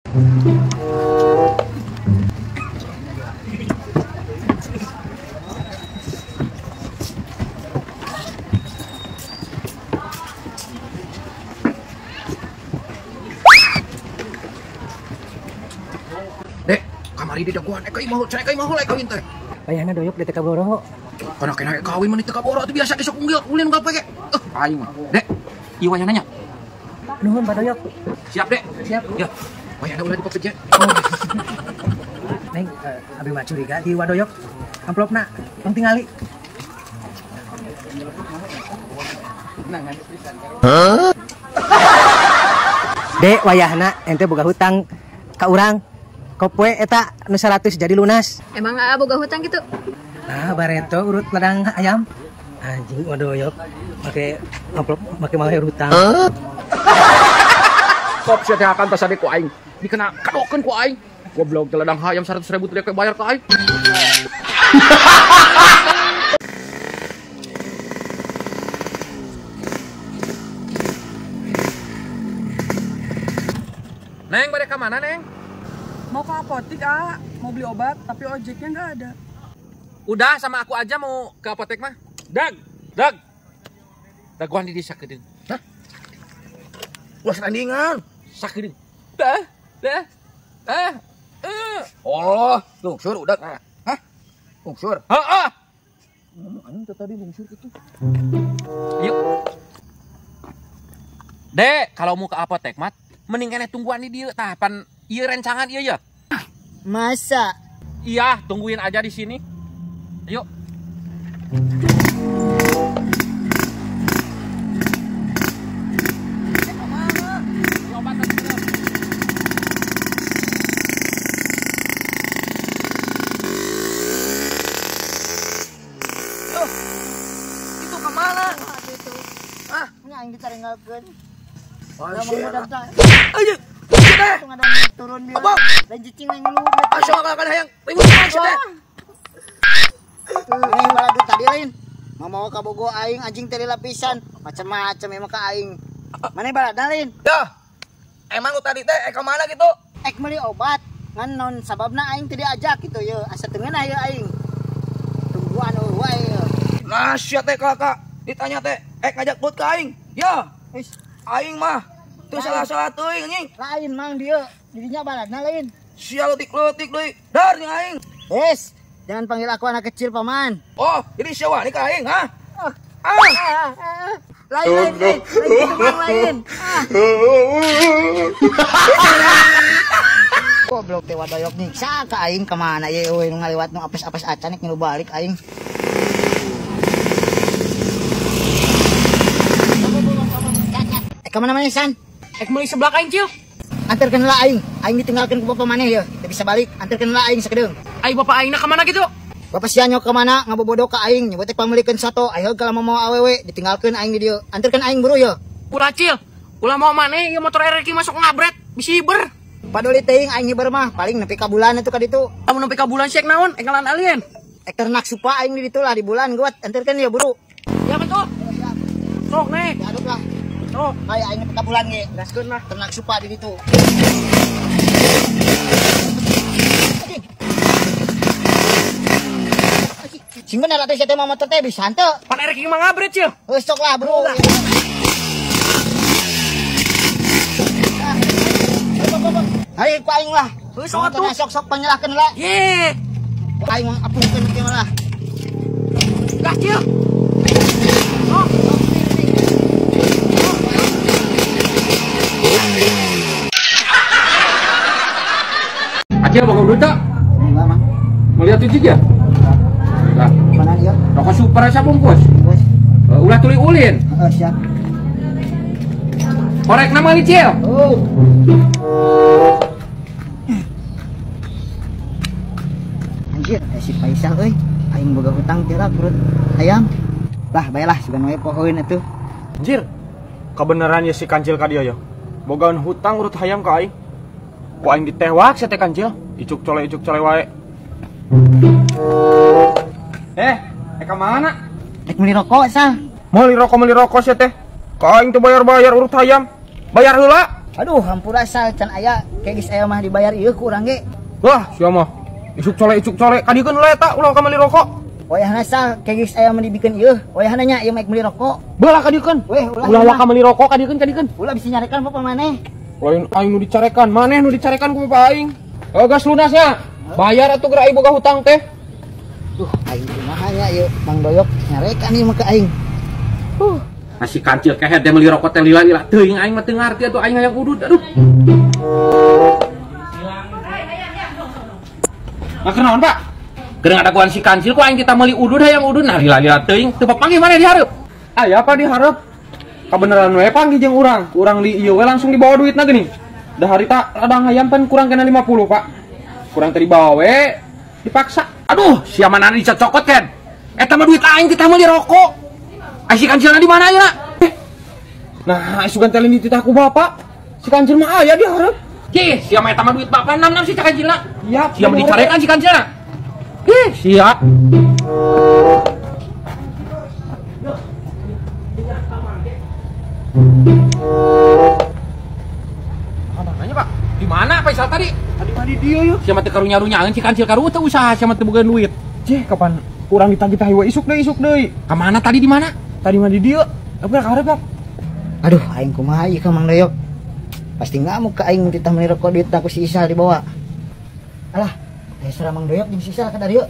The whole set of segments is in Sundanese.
Dek, kamari di daguan kawin kawin teh. Ayahna doyok di teu kaboro. Kana kena kawin mah di teu kaboro atuh biasa ge sok unggil ulin gape ge. Aing mah. Dek, ieu wayahna nya. Nuhun Pak Doyok. Siap, Dek. Siap. Ya. Wayahna ulah dipepeje. Neng, abi mah curiga di Wadoyok. Amplopna tong tingali. Hah? Dek, wayahna ente boga hutang ka urang. Kopoe eta nu 100 jadi lunas. Emang aa boga hutang gitu? Nah, bareto urut ladang ayam. Anjing Wadoyok make amplop make malah hutang. Kop sia teh akan tasade ku aing. Dikena kadokeun ku aing. Goblok teh ladang hayam 100.000 teh bayar ka aing. Neng, bade ka mana, Neng? Mau ke apotek, ah. Mau beli obat, tapi ojeknya nggak ada. Udah, sama aku aja mau ke apotek mah. Dag, dag. Daguan di desa kedeung. Hah? Wah, sandingan. Sakedeung. Dah, dah. Ah. Oh, lungsur udah. Hah? Lungsur. Heeh. Ngomong anjing tadi lungsur itu. Yuk. Dek, kalau mau ke apotek mat, mending keneh tungguan di dieu tah pan ieu rencangan ieu ya. Masa? Iya, tungguin aja di sini. Yuk. Itu kemana? Itu. Ah, aing ditaringgalkeun. Ayo. Turun dia. Abang. Lain cicing lain ngeluh. Asa akan hayang ribut sia teh. Ini baladu tadi lain. Mau ka bogo aing anjing teh lapisan. Macam-macam emang ka aing. Mana balada lain? Dah. Emang lu tadi teh ka mana gitu? Ek meuli obat. Ngan non sababna aing teu diajak gitu ye. Asa teu ngeunah ye aing. Tungguan eueuh wae ye. Nah sia teh kakak ditanya teh ek ngajak buat ka aing. Ya. Aing mah teu salah-salah teuing anjing. Lain mang dieu. Dirinya baladna lain. Sia leutik-leutik deui. Dar nya aing. Yes, jangan panggil aku anak kecil paman. Oh, jadi sia wani ka aing, ha? Ah. Lain lain lain. Lain mang lain. Ah. Goblok teh Wadoyok nyiksa ka aing ka mana ye eueuh nu ngaliwat nu apes-apes acan nek ngilu balik aing. Ka mana maneh San? Ek meuli seblak aing, Cil. Anterkeun heula aing. Aing ditinggalkeun ku bapa maneh ye. Teu bisa balik, anterkeun heula aing sakedeung. Ai bapa aingna ka mana gitu? Bapak sia nyok ka mana ngabobodo ka aing, nyebut teh pangmeulikeun soto. Ai heug kalau mau awewe ditinggalkeun aing di dieu. Anterkeun aing buru ye. Ulah Cil. Ulah mau maneh ieu motor RRQ masuk ngabret, bisi hiber. Paduli teuing aing hiber mah, paling nepi ka bulan itu ka ditu. Lamun nepi ka bulan siek naon? Ek ngalan alien. Ek ternak supa aing di ditu lah di bulan guat. Anterkeun ye buru. Ya betul. Sok nih. Diaduk lah. Sok, kayak aing nepi ka bulan ge. Gaskeun lah. Ternak supa di ditu. Sing bener atuh sia teh motor teh bisa henteu. Pan erek mah ngabret Cil. Heuh sok lah bro. Ayo ku aing lah. Heuh sok atuh. Sok-sok panyalahkeun heula. Ye. Ku aing mah apungkeun kieu lah. Dah Cil. Sok. Acil boga duit tak? Enggak, Mang. Melihat itu ya? Nah. Mana dia? Rokok super aja bungkus. Bungkus. Ulah tuli ulin. Heeh, siap. Korek nama nih, Cil. Oh. Anjir, si Faisal euy. Aing boga hutang tira perut ayam. Lah, bae lah sugan we pohoeun atuh. Anjir. Kebenaran ya si kancil ka dieu ya. Bogaan hutang urut hayam ka aing. Ku aing ditewak sia teh kancil. Icuk cole wae. Ka mana? Rek meuli rokok sah. Meuli rokok sia teh. Ka aing teu bayar-bayar urut hayam. Bayar heula. Aduh, hampura sal can aya kayak geus aya mah dibayar ieu ku urang ge. Wah, sia mah. Isuk cole kadiekeun heula eta ulah ka meuli rokok. Wayahna sal kayak geus aya mah dibikeun ieu. Wayahna nya ieu mah meuli rokok. Belah kadiekeun. Weh, ulah waka meuli rokok kadiekeun. Ulah bisa nyarekan bapak maneh. Lain aing nu dicarekan, maneh nu dicarekan ku bapak aing. Gas lunasnya. Bayar atuh geura aing boga hutang teh. Duh, aing kumaha nya ieu Mang Doyok nyarekan ieu mah ka aing. Nasi kancil kehed teh meuli rokok teh lila-lila teuing aing mah teu ngarti atuh aing hayang udud aduh. Nah kunaon Pak? Keur ngadaguan si kancil ku aing kita meuli udud hayang udud nah lila-lila teuing teu papanggih maneh dihareup. Aya apa dihareup? Kabeneran we panggih jeung urang. Urang di ieu we langsung dibawa duitna geuning. Da harita ladang hayam pan kurang kena 50, Pak. Kurang teh dibawa we dipaksa. Aduh, sia mana dicocokot kan? Eta mah duit aing kita meuli rokok. Ai si kancilna di mana ayeuna? Nah, isukan teh dititah ku bapak. Si kancil mah aya dihareup. Ih, sia mah eta mah duit bapak nam-nam si kancilna. Iya, sia mah dicarekan si kancilna. Ih, siap. Nanya, Pak. Di mana Faisal tadi? Tadi mah di dieu yeuh. Sia mah teu karunya-runyaeun si kancil karu teu usaha sia mah teu boga duit. Cih, kapan kurang ditagih-tagih we isuk deui. Ka mana tadi di mana? Tadi mah di dieu. Apa ka hareup, Pak? Aduh, aing kumaha ieu ka Mang Doyok. Pasti ngamuk ka aing titah meuli rokok duit ku si Isal dibawa. Alah, aya suara Mang Doyok jeung si Isal ka dieu.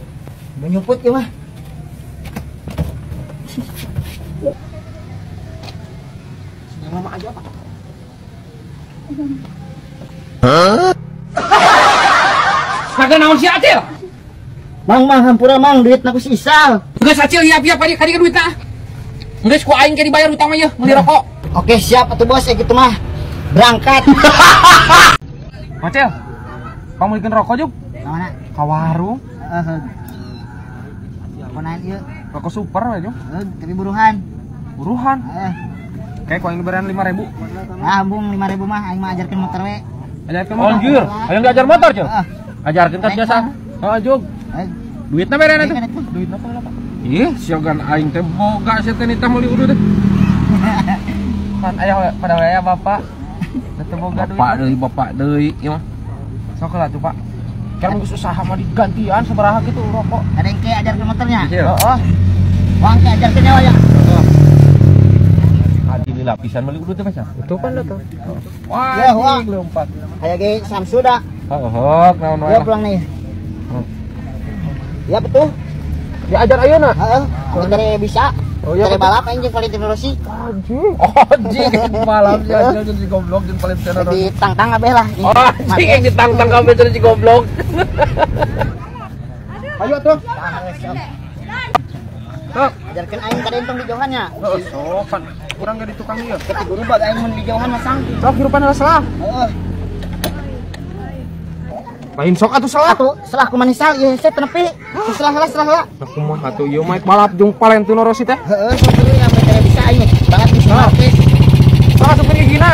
Menyumput ieu mah. Lama aja, Pak. Hah? Kagak naon si Acil? Mang, hampura Mang, duit ku si Isal. Geus Acil, hiap-hiap kadi ka duitna. Geus ku aing ke dibayar utang mah yeuh, meuli rokok. Oke, siap atuh bos, ya gitu mah. Berangkat. Acil, kamu meulikeun rokok juk? Ka mana? Ka warung. Heeh. Rokok ieu? Rokok super we juk. Heeh, tapi buruhan. Buruhan? Heeh. Kayak ku aing diberian 5.000. Nah, bung 5.000 mah aing mah ajarkeun motor we. Ajarkeun motor. Anjir, hayang diajar motor, Cil. Ajarkeun kan biasa. Heeh, jug. Duitna beren atuh. Duitna apa Pak? Ih, siogan aing teh boga sia teh nitah meuli udud teh. Pan aya pada we aya bapak. Teu boga duit. Bapak deui, bapak deui ieu mah. Sok lah tuh, Pak. Kira geus usaha mah digantian sabaraha kitu rokok. Ada yang ke ajarkeun motornya? Heeh. Wang ke ajarkeun nyawa ya. Adi lapisan meuli udud teh Pak. Itu pan da tuh. Wah, ya, wah. Lompat. Aya ge Samsu da. Heeh, naon wae. Ya pulang nih. Ya betul. Diajar ayeuna? Heeh, dari bisa. Oh iya, dari balap aing jeung Valentino Rossi. Anjing. Anjing balap sih anjing jeung si goblok jeung Valentino Rossi. Ditangtang kabeh lah. Anjing yang ditangtang kabeh jeung si goblok. Ayo atuh. Sok, ajarkeun aing ka entong di jauhannya. Heeh, sopan. Kurang ge di tukang ieu. Ketik guru bag aing mun di jauhan masang. Sok hirupan heula salah. Heeh. Lain sok atuh salah. Atuh salah kumaha sal ieu hese teu nepi. Salah heula salah heula. Nah kumaha atuh ieu mah balap jeung Valentino Rossi teh. Heeh, sok deui ame teh bisa aing banget bisa. Sok asupkeun gigina.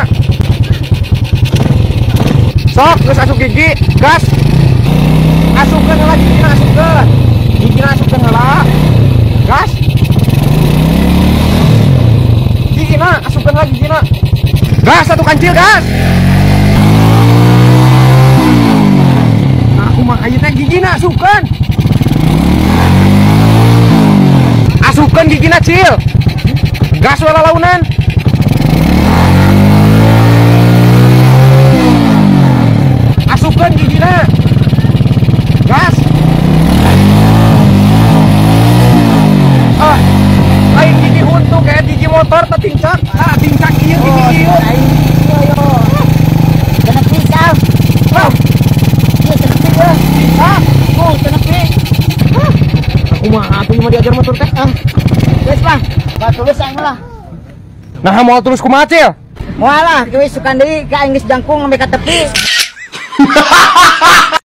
Sok geus asup gigi, gas. Asupkeun heula gigina asupkeun. Gigina asupkeun heula. Gas. Gigina asupkeun heula gigina. Gas satu kancil gas. Ayeuna gigina asupkeun. Asupkeun gigina cil. Gas we lalaunan. Asupkeun gigina. Gas. Ah, lain gigi huntu kayak gigi motor teh tincak. Ah, tincak ieu gigi ieu. Aing yo. Kena pisau. Oh. Ah, oh, tenepi. Aku mah atuh mah diajar motor teh. Ah. Geus mah, ba tulus aing lah. Nah, moal tulus kumaha, Cil? Moal lah, geus sukan deui ka aing geus jangkung sampe ka tepi.